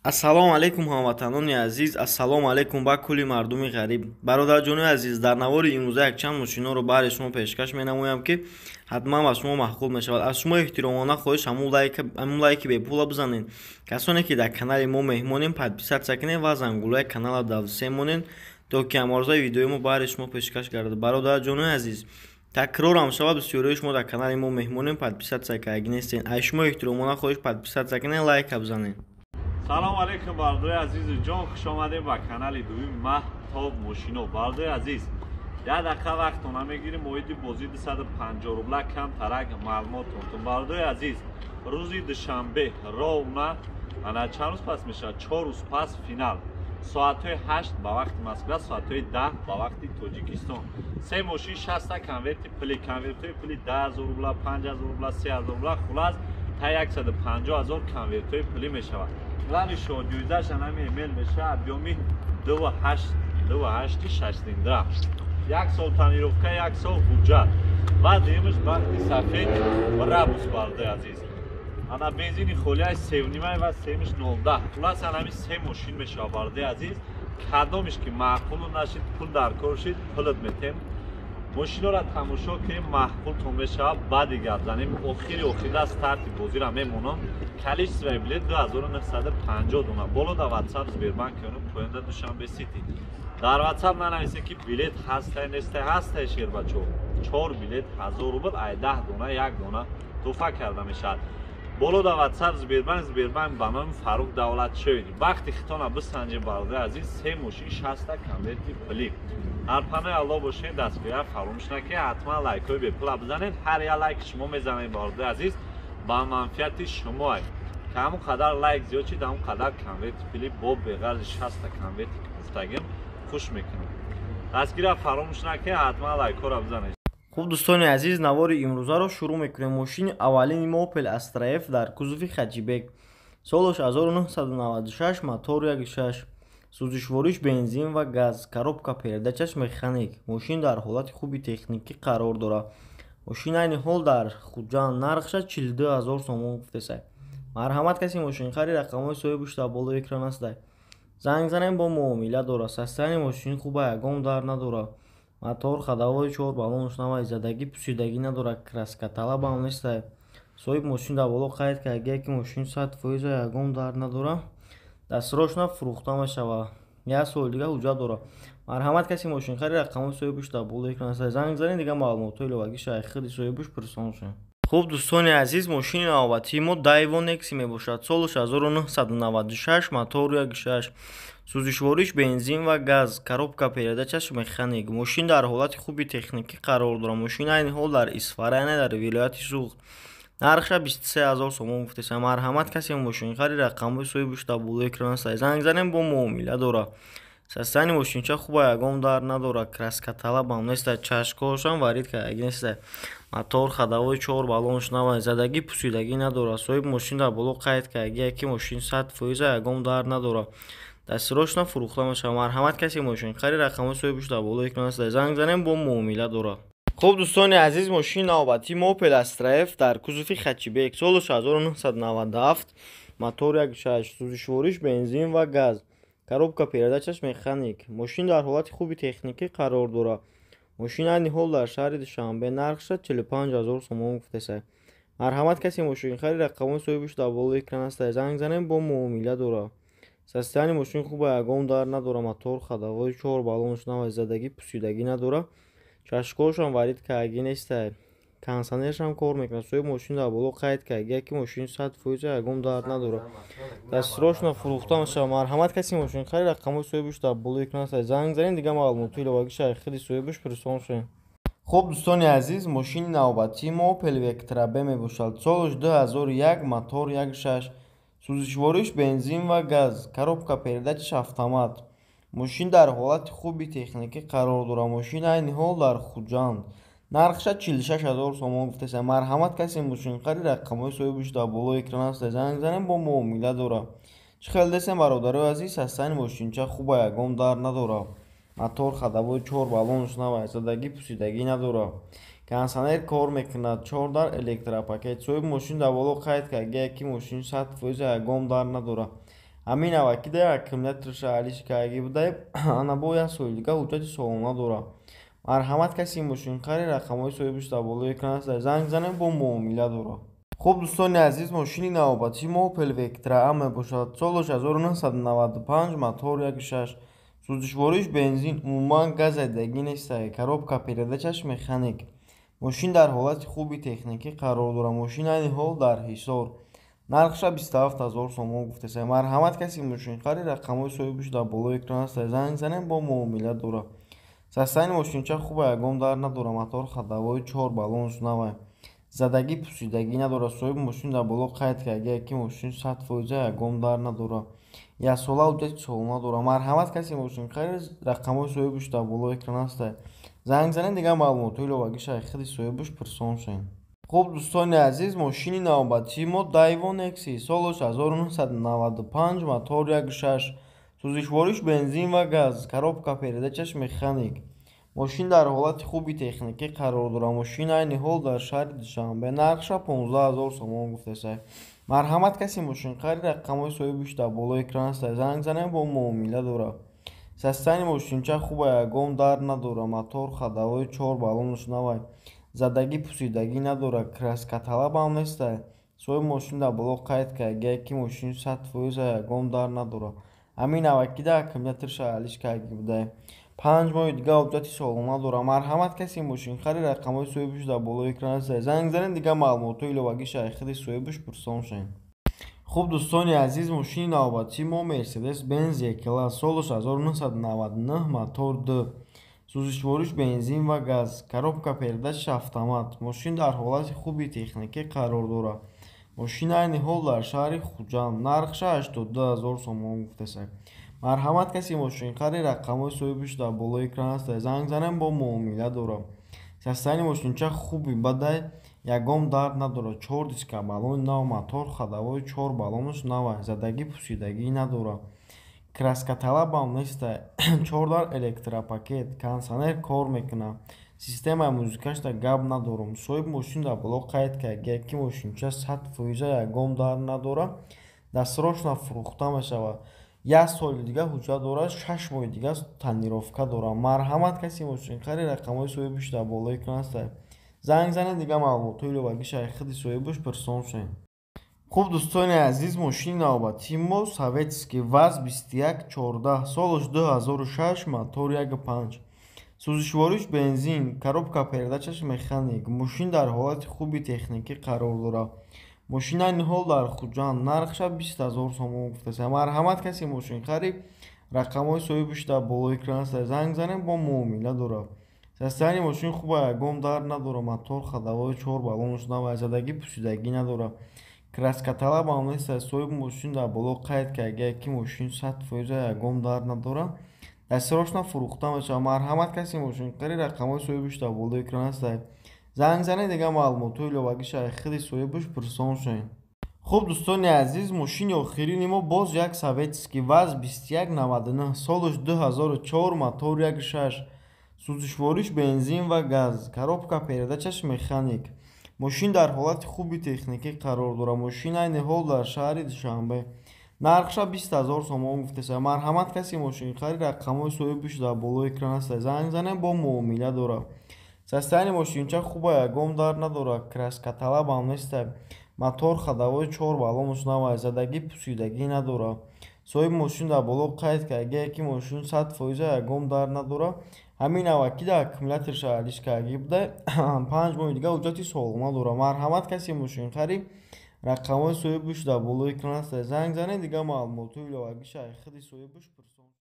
Ассалому алайкум, ҳамватанони азиз, ассалому алайкум ба кулли мардуми ғариб. Бародарҷонои азиз, дар навори имрӯза якчанд мошиноро баҳри шумо пешкаш менамоям, ки ҳатман ба шумо маъқул мешавад. Аз шумо эҳтиромона хоҳиш, ҳамун лайки бепула бизанед. Касоне ки дар канали мо меҳмонем, подписаться кунед ва зангулаи канала давсе монед, то ки ҳамарӯзаи видеои мо баҳри шумо пешкаш гардад. Бародарҷонои азиз, такрорам шавад, бисёриҳои шумо дар канали мо меҳмонем, подписаться кардаги нестен. Аз шумо эҳтиромона хоҳиш, подписаться кунед, лайка бизанед. Салом алейкум, бародари азизу ҷон, хуш омадем ба канали дуюми Маҳтоб Мошино. Бародари азиз, як дақиқа вақтона мегирим, оиди бозӣ 250 рубла кам тарак маълумотонтон. Бародари азиз, рӯзи душанбе ровно ана чанд рӯз пас мешавад? 4 рӯз пас финал, соатҳои 8 ба вақти Москва, соатҳои 10 ба вақти Тоҷикистон. Се мошин, 60-та конверти пули, конвертҳои пули 10 000 рубла, 5000 рубла, 3000 рубла, хулас та 150 000 конвертҳои пулӣ мешавад. Главный шоҳҷоизааш анами эмел мешавад, объёми 2,8, 2,8 шашцилиндра, як сол тонировка, як сол ҳуҷҷат ва дуюмаш бахти сафед Брабус. Бародари азиз, ана бензини холияи севнимай ва семиш 0,10. Хулас, анами се мошин мешавад. Бародари азиз, кадомиш ки маъқулу нашид, пул дар кор шид, пулат метем. Мошинора тамошо кунем, маъқултон мешавад, баъди гап занем. Охири охида старти бозиро мемонам. Количествои билет 2950 дона. Боло да Ватсап Сбербанк, поёнда Душанбе Сити. Дар Ватсап нанависе, ки билет ҳастай, нестай. Ҳастай, шербачо. Чор билет 1000 рубл, ай 10 дона як дона туҳфа карда мешавад. Боло да Ватсап Сбербанк, Сбербанк ба номи Фарух Давлатшоев. Вақти хитона бисанҷем. Бародари азиз, се мошин, 60-та конверти пулӣ. Дар панои Алло бошед, дастгирия фаромӯш накунед, ҳатман лайкҳои бепула бизанед. Ҳар як лайк шумо мезанед, бародари азиз, ба манфиати шумо, ки ҳамон қадар лайк зиёд шид, ҳамон қадар конверти пули бо беғарзи 60-та конверти ки гуфтагим хуш мекунем. Дастгирия фаромӯш накунед, ҳатман лайкҳоро бизанед. Хуб, дӯстони азиз, навори имрӯзаро шурӯъ мекунем. Мошини аввалини мо Opel Astra F дар кузови хэтчбек, солаш 1996, мотор 1.6, сӯзишвориш бензин ва газ, коробка передачаш механик. Мошин дар ҳолати хуби техникӣ қарор дорад. Мошин айни ҳол дар Хуҷанд, нархша 42 ҳазор сомон гуфтесай. Марҳамат, каси мошинхари, рақамҳои соҳибаш дар болои экран астай, занг занем, бо муомила дорад. Состояние мошин хуба, ягон дар надорад. Мотор ходовой чор баллонаш навай, задагӣ пусидагӣ надорад, краскаталабам нестай. Соҳиб мошин дар боло қайд кардагия, ки мошин 100%-а, ягон дар надорад, дастрочно фурӯхта мешавад, як соли дига ҳуҷҷат дорад. Марҳамат, каси мошинхари, рақамҳои соҳибаш дар болои экран аст, занг занед, дигар маълумотҳои иловагиша аз худи соҳибаш пурсон шавед. Хуб, дӯстони азиз, мошини навбатии мо Дайво Некси мебошад. Солаш 1996, мотор 1.6, сӯзишвориш бензин ва газ, коробка передачаш механик. Мошин дар ҳолати хуби техникӣ қарор дорад. Мошин айни ҳол дар Исфара, яъне дар вилояти Суғд, нархша 23 ҳазор сомон гуфтеса. Марҳамат, касе мошинхари, рақамҳои соҳибаш дар болои экран аст, занг занем, бо муомила дорад. Состояние мошинча хуба, ягон дар надорад, краскаталабам неста, чашкошам варид кардаги неста. Мотор ходовой чор баллонаш навай, задагӣ пусидагӣ надорад. Соҳиби мошин дар боло қайд кардагия, ки мошин 100%-а, ягон дар надорад, дастрочно фурӯхта мешавад. Марҳамат, касе мошинхари, рақамҳои соҳибаш дар болои экран аст, занг занем, бо муомила дорад. Хуб, дӯстони азиз, мошини навбатии мо Opel Astra F дар кузови хэтчбек, солаш 1997, мотор 1.6, сӯзишвориш бензин ва газ, коробка передачаш механик. Мошин дар ҳолати хуби техникӣ қарор дорад. Мошин айни ҳол дар шаҳри Душанбе, нархша 45 ҳазор сомон гуфтесай. Марҳамат, касе мошинхари, рақамҳои соҳибаш дар болои экран аст, занг занем, бо муомила дорад. Состояние мошин хуба, ягон дар надорад. Мотор ходовой чор баллонаш навай, задагӣ пусидагӣ надорад, чашкошам варид кардаги нестай, кондитсионершам кор мекунад. Соҳиби мошин дар боло қайд кардагия, ки мошин 100%-а, ягон дард надорад, дастрочно фурӯхта мешавад. Марҳамат, каси мошинхари, рақамҳои соҳибаш дар болои экран аст, занг занед, дигар маълумотҳои иловагиша аз худи соҳибаш пурсон шавед. Хуб, дӯстони азиз, мошини навбатии мо Opel Vectra B мебошад. Солаш 2001, мотор 1.6, сӯзишвориш бензин ва газ, коробка передачаш автомат. Мошин дар ҳолати хуби техникӣ қарор дорад. Мошин айни ҳол дар Хуҷанд, нархша 46 ҳазор сомон гуфтеса. Марҳамат, касе мошинхари, рақамҳои соҳибаш дар болои экран аст, занг занем, бо муомила дорад. Чӣ хел десем, бародарои азиз, состояние мошинча хуба, ягон дар надорад. Мотор ходовой чор баллонаш навай, задагӣ пусидагӣ надорад, кондитсионер кор мекунад, чор дар электропакет. Соҳиби мошин дар боло қайд кардагия, ки мошин 100%-а, ягон дар надорад. Ҳамин авакида аккумуляторша алиш кардаги буда, ана бо як соли дига ҳуҷҷати солона дорад. Марҳамат, каси мошинхари, рақамҳои соҳибаш дар болои экран аст, занг занед, бо муомила дорад. Хуб, дӯстони азиз, мошини навбатии мо Opel Vectra A мебошад. Солаш 1995, мотор 1.6, сӯзишвориш бензин, умуман газ задагӣ нест, коробка передачаш механик. Мошин дар ҳолати хуби техникӣ қарор дорад. Мошин айни ҳол дар Ҳисор. Нархша 27 000 сомон гуфтеса. Марҳамат, каси мошинхари, рақамҳои соҳибаш дар болои экран аст, занг занед, бо муомила дорад. Состояние мошинча хуба, ягон дард надорад, мотор ходовой чор баллонш навай. Задагӣ, пусидагӣ надорад. Соҳиби мошин дар боло қайд карда, ки мошин 100%, ягон дард надорад. Яксола ҳуҷҷати солона дорад. Марҳамат, каси мошинхари, рақамҳои соҳибаш дар болои экран аст. Занг занед, дигар маълумотҳои иловагиша худи соҳибаш пурсон шавед. Хуб, дӯстони азиз, мошини навбатии мо Daewoo Nexia, солаш 1995, мотор 1.6, сӯзишвориш бензин ва газ, коробка передачаш механик. Мошин дар ҳолати хуби техникӣ қарор дорад. Мошин айни ҳол дар шаҳри Душанбе. Нархша 15 000 сомон гуфтеса. Марҳамат, каси мошинхари, рақамҳои соҳибаш дар болои экран аст, занг занед, бо муомила дорад. Состояние мошинча хуба, ягон дард надорад, мотор ходовой чор баллонаш навай. Задагӣ, пусидагӣ надорад, краскаталабам нест. Соҳиби мошин дар боло қайд карда, ки мошин 100%, ягон дард надорад. Ҳамин авакида аккумуляторша алиш кардаги буда. 5 моҳи дига ҳуҷҷати солона дорад. Марҳамат, каси мошинхари, рақамҳои соҳибаш дар болои экран аст, занг занед, дигар маълумотҳои иловагиша худи соҳибаш пурсон шавед. Хуб, дӯстони азиз, мошини навбатии мо Mercedes Benz E-Class, солаш 1999, мотор 2, сӯзишвориш бензин ва газ, коробка передачаш автомат. Мошин дар ҳолати хуби техникӣ қарор дорад. Мошин айни ҳол дар шаҳри Хуҷанд. Нархша 82 000 сомон гуфтеса. Марҳамат, каси мошинхари, рақамҳои соҳибаш дар болои экран аст, занг занед, бо муомила дорад. Состояние мошинча хуби бадай, ягон дард надорад. Чор диска баллони нав, мотор ходовой чор баллонаш навай, задагӣ, пусидагӣ надорад. Краскаталабам нест. Чор дар электропакет, кондитсионер кор мекунад. Системаи музикашда гап надорам. Соҳиби мошин дар боло қайд карда, ки мошинча 100%, ягон дард надорад. Дастрочно фурӯхта мешавад. Як соли дига ҳуҷҷат дорад, 6 моҳи дига тонировка дорад. Марҳамат, каси мошинхари, рақамҳои соҳибаш дар болои экран аст, занг занед, дигар маълумотҳои иловагиша худи соҳибаш пурсон шавед. Хуб, дӯстони азиз, мошини навбатии мо советский ВАЗ 2114, солаш 2006, мотор 1.5, сӯзишвориш бензин, коробка передачаш механик. Мошин дар ҳолати хуби техникӣ қарор дорад. Мошин айни ҳол дар Хуҷанд. Нархша 20 000 сомон гуфтеса. Марҳамат, каси мошинхари, рақамҳои соҳибаш дар болои экран аст, занг занед, бо муомила дорад. Состояние мошин хуба, ягон дард надорад, мотор ходовой чор баллонаш навай, задагӣ, пусидагӣ надорад. Краскаталабам нест. Соҳиби мошин дар боло қайд карда, ки мошин 100%, ягон дард надорад. Дастрочно фурӯхта мешавад. Марҳамат, каси мошинхари, рақамҳои соҳибаш дар болои экран аст, занг занед, дигар маълумотҳои иловагиша худи соҳибаш пурсон шавед. Хуб, дӯстони азиз, мошини охирини мо боз як советский ВАЗ 2199, солаш 2004, мотор 1.6, сӯзишвориш бензин ва газ, коробка передачаш механик. Мошин дар ҳолати хуби техникӣ қарор дорад. Мошин айни ҳол дар шаҳри Душанбе. Нархша 20 000 сомон гуфтеса. Марҳамат, каси мошинхари, рақамҳои соҳибаш дар болои экран аст, занг занед, бо муомила дорад. Состояние мошинча хуба, ягон дард надорад, краскаталабам нест, мотор ходовой чор баллонаш навай, задагӣ, пусидагӣ надорад. Соҳиби мошин дар боло қайд карда, ки мошин 100%, ягон дард надорад. Ҳамин авакида аккумуляторша алиш кардаги буда, 5 моҳи дига ҳуҷҷати солона дорад. Марҳамат, каси мошинхари, рақамҳои соҳибаш дар болои экран аст, занг занед, дигар маълумотҳои иловагиша худи соҳибаш пурсон.